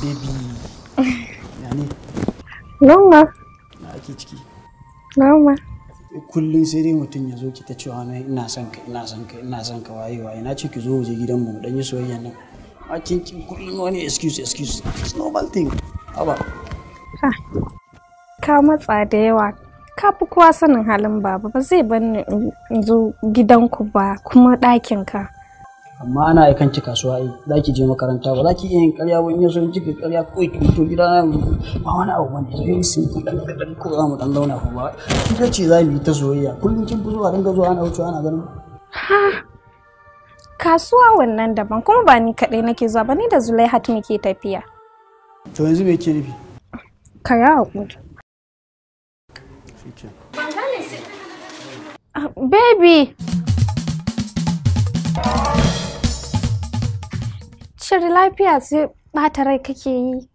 Baby. Yani. Noma. Na ake ciki. Noma. Kullum sai dai mutum ya zo ki ta cewa na ina son ka, ina son ka, ina son ka, waye waye. Na ce ki zo waje gidanmu mu dan yi soyayya nan. A kin kullum wani excuse excuse. It's normal thing. Haba. Ha. Ka matsa da yawa. Ka fi kowa sanin halin baba, ba zai bar ni in zo gidanku ba kuma ɗakin ka. Amma ana aikan ki kasuwa ai, za ki je makaranta ba za ki iya yin ƙarya ba, in ya so in kika ƙarya kawai ki fito gida na ba wani abu bane, very simple, dan kaɗan ko za mu dan zauna ko ba. Ita ce za mu yi ta soyayya kullum, kin fi zuwa dinga zuwa ana wucewa ana ganin. Ha. Kasuwa wannan daban, kuma ba ni kaɗai nake zuwa ba, ni da Zulaihat muke tafiya. To yanzu me yake nufi? Ka yi haƙuri. Shikenan. Ban gane sai. Baby. Shiri lafiya sai ɓata rai kake yi.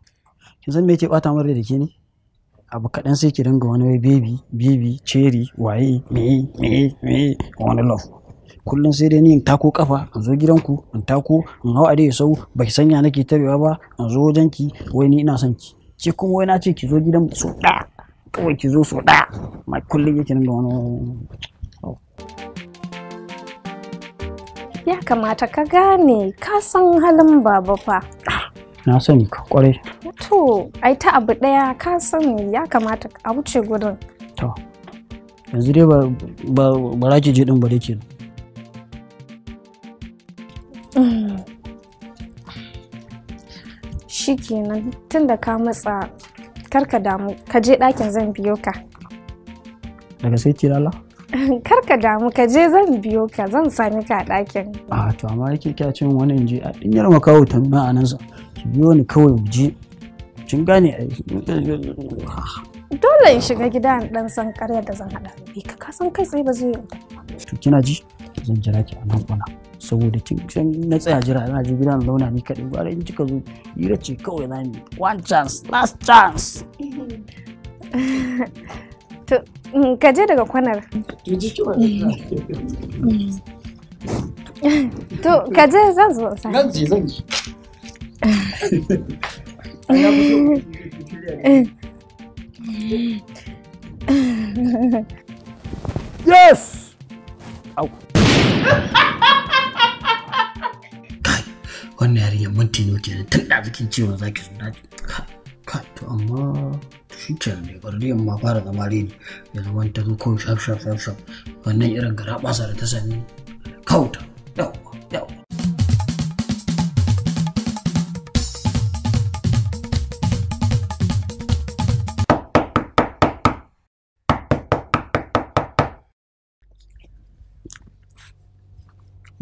Kin san me yake ɓata min rai da ke ne? Abu kaɗan sai ki dinga wani wai baby, baby, cherry, waye, me, me, me, wani love. Kullum sai dai ni in tako kafa, in zo gidanku, in tako, in hau adai sau, baki sanya nake tarewa ba, in zo wajenki, wai ni ina son ki. Ke kuma wai na ce ki zo gidan so ɗaya, kawai ki zo so ɗaya. Ma kullum yake dinga wani. Ya kamata ka gane, ka san halin baba fa. Na sani ka kwarai. To, ai ta abu ɗaya ka sani, ya kamata a wuce gurin. To, yanzu dai ba ba za ki je ɗin ba dai kenan. Shikenan, tunda ka matsa kar ka damu, ka je ɗakin zan biyo ka. Daga sai ki lala? Kar ka damu, ka je zan biyo ka, zan sami ka a ɗakin. A to amma yake kya cin wani in je a ɗin yarma kawo ta nuna a nan sa. Ki biyo ni kawai mu je. Kin gane ai. Dole in shiga gida in ɗan san ƙaryar da zan haɗa da ka. Ka san kai tsaye ba zai yi. To kina ji? Zan jira ki a nan kwana. Saboda kin san na tsaya jira na je gida na zauna ni kaɗai, gwara in kika zo hira ce kawai za mu yi. One chance, last chance. To ka je daga kwanar. To ka je zan zo in same. Zan je, zan je. Yes! Au. Kai, wannan yarinyar minti nawa kenan tun da bikin cewa za ki zo na ka, to amma shi kenan ne, bari dai amma fara zama reni ya zama ta zo kawai shaf shaf shaf shaf, wannan irin garaɓasa da ta sami kawuta yawwa yawwa.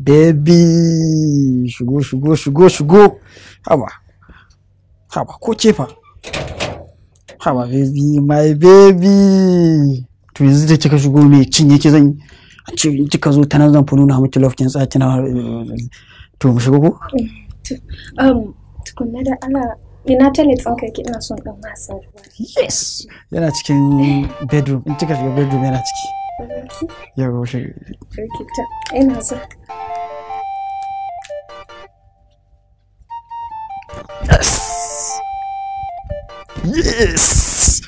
Baby, shigo shigo shigo shigo. Haba, haba, ko ce fa? Haba baby, my baby. To yanzu da kika shigo me cinye ki zan yi? An ce in kika zo ta nan zan fi nuna miki love, kin tsaya kina, to mu shigo ko? Tukunna da Allah ina toilet ɗin kai, ina son ɗan masa ruwa. Yes. Yana cikin bedroom, in kika shiga bedroom yana ciki. Yau shi. Ina so. Yes. Yes.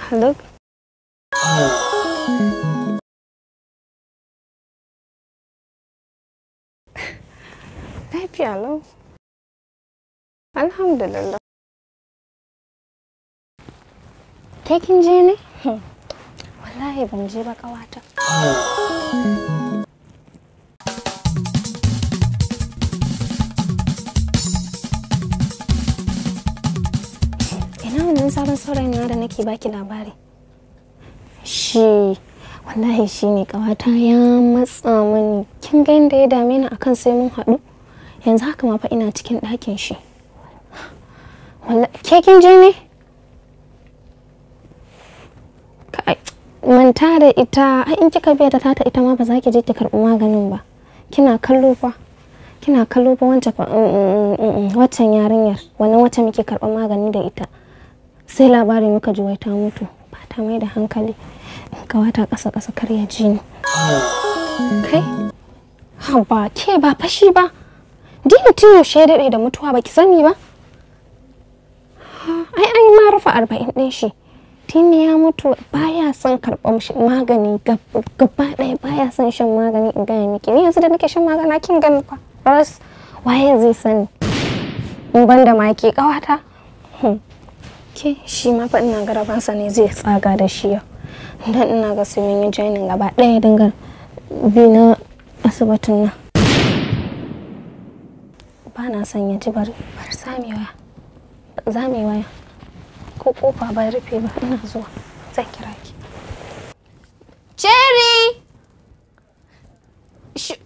Hello. Lafiya lau. Alhamdulillah. Ke kin je ne? Wallahi ban je ba ƙawata. Ina wannan sabon saurayin na da nake baki labari. Shi wallahi shi ne ƙawata, ya matsa mani. Kin ga yadda ya dame ni akan sai mun haɗu? Yanzu haka ma fa ina cikin ɗakin shi. Wallahi ke kin je ne? Kai, Manta da ita, ai in kika biya ta tata ita ma ba za ki je ki karɓi maganin ba. Kina kallo fa. Kina kallo fa wancan fa waccan yarinyar, wannan wacce muke karɓar magani da ita. Sai labari muka ji wai ta mutu, ba ta mai da hankali. Kawata ƙasa ƙasa kar ya ji ni. Kai? Haba, ke ba fashi ba. Dina tun yaushe ya daɗe da mutuwa ba ki sani ba? Ai an yi ma rufe 40 ɗin shi. Tini ya mutu baya son karɓar magani gaba ɗaya, baya son shan magani in gaya miki. Ni yanzu da nake shan magana kin gani fa. Ras waye zai sani? In ban da maki ƙawata. Ke shi ma fa ina ga rabansa ne zai tsaga da shi yau. Dan ina ga sai mun yi joining gaba ɗaya dinga bi na asibitin nan. Ba na son ya ji, bari zame waya. Zame waya. Ko kofa ba rufe ba, ina zuwa. Zan kira ki. Cherry!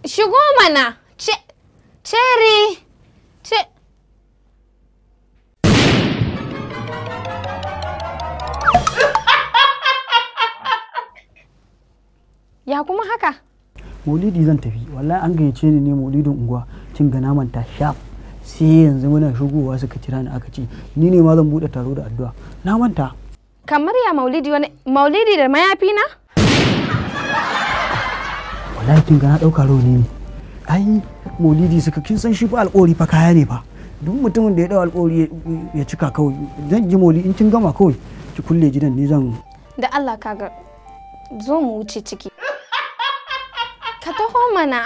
Shigo mana! Cherry! Ya kuma haka? Maulidi zan tafi. Wallahi an gayyace ni ne maulidin unguwa. Cin ga naman ta sharp. Sai yanzu muna shigowa suka kira ni aka ce ni ne ma zan bude taro da addu'a. Na manta. Kamar ya maulidi, wani maulidi da mayafi na? Wallahi kin ga na dauka rauni ne. Ai maulidi suka, kin san shi fa alƙawari fa kaya ne fa. Duk mutumin da ya dau alƙawari ya cika kawai. Zan ji maulidi in kin gama kawai ki kulle gidan ni zan. Da Allah kaga zo mu wuce ciki. Ka taho mana,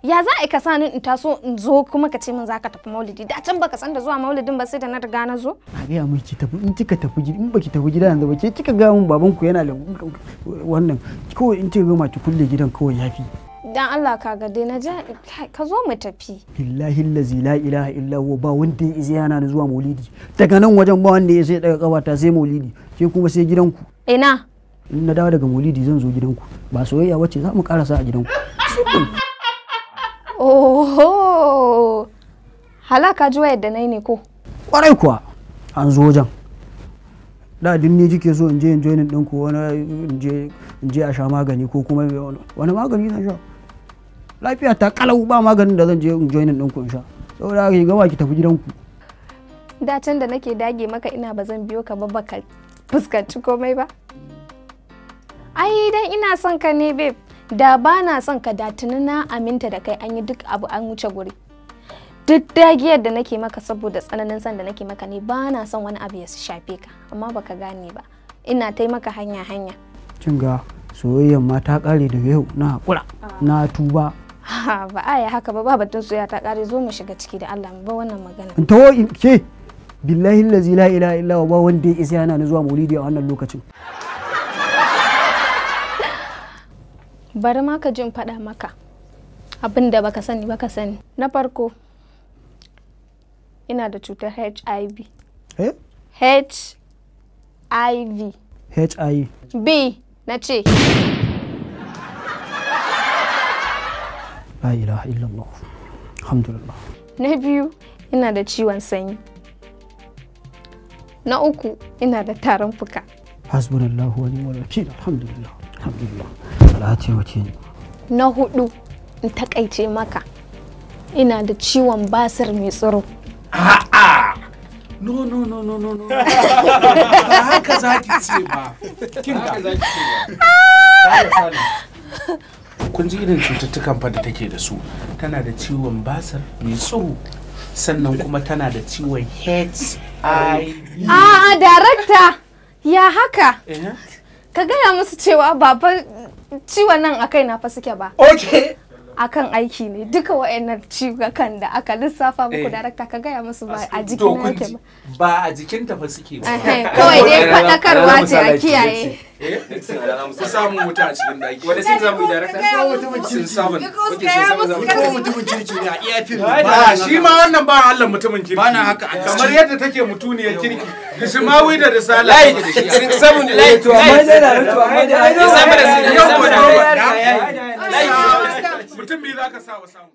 ya za a ka sani in taso in zo kuma ka ce min za ka tafi maulidi? Da can baka san da zuwa maulidin ba sai da na riga na zo. A gaya mai ki tafi, in kika tafi gida, in baki tafi gida yanzu ba ke kika ga min baban ku yana da wannan kawai in kika gama ki kulle gidan kawai yafi. Dan Allah ka ga dai na ja ka zo mu tafi. Billahi allazi la ilaha illa huwa, ba wanda ya isa yana da zuwa maulidi. Daga nan wajen ba wanda ya isa ya daga kawata sai maulidi, ke kuma sai gidanku. Ina? In na dawo daga maulidi zan zo gidanku. Ba soyayya bace, za mu karasa a gidanku. Oho! Halaka ji wayar da nai ne ko? Kwarai kuwa an zo wajen. Da din ne kike so in je in joinin ɗinku wani in je a sha magani ko kuma wani magani zan sha. Lafiya ta kalau, ba maganin da zan je in joinin ɗinku in sha. Saboda haka ki gama ki tafi gidanku. Da can da nake dage maka ina ba zan biyo ka ba, baka fuskanci komai ba. Ai dan ina son ka ne babe. Da ba na son ka da tuni na aminta da kai an yi duk abu an wuce guri. Duk dagiyar da nake maka saboda tsananin son da nake maka ne, ba na son wani abu ya shafe ka, amma baka gane ba. Ina taimaka hanya hanya. Kin ga soyayyar ma ta kare daga yau, na hakura, na tuba. Ha ba a yi haka ba, ba batun soyayya ta kare, zo mu shiga ciki da Allah mu ba wannan magana. In taho in ke billahi allazi la ilaha illa huwa, ba wanda ya isa yana ni zuwa maulidi a wannan lokacin. Bari ma ka jin faɗa maka abin da baka sani baka sani. Na farko, ina da cutar HIV. Eh? HIV. HIV. B na ce. La ilaha illallah. Alhamdulillah. Na biyu, ina da ciwon sanyi. Na uku, ina da tarin fuka. Hasbunallahu wa ni'mal wakil. Alhamdulillah. Alhamdulillah. Allah taimake ni. Na hudu, in takaice maka, ina da ciwon basir mai tsiro. A'a. No no no no no no. Ba haka zaki ce ba. Kin ga zaki ce ba. Kun ji irin cututtukan fa da take da su. Tana da ciwon basir mai tsiro, sannan kuma tana da ciwon HIV. A'a, darakta, ya haka? Ka gaya musu cewa ba fa ciwon nan a kaina fa suke ba. Okay. Akan aiki ne duka wa'annan ciwukan da aka lissafa muku, darakta ka gaya musu ba a jikin yake ba. Ba a jikin ta fa suke ba. Kawai dai faɗakarwa ce a kiyaye. Ku samu wuta a cikin daki. Wani sun zamu yi darakta? Sun samu. Mutumin kirki ne a iya fim. Ba shi ma wannan ba Allah mutumin kirki. Ba na haka. Kamar yadda take mutuniyar kirki. Kishimawi da risala. Seven light. To amma dai na to amma dai. Mutum biyu za ka sa wa samu.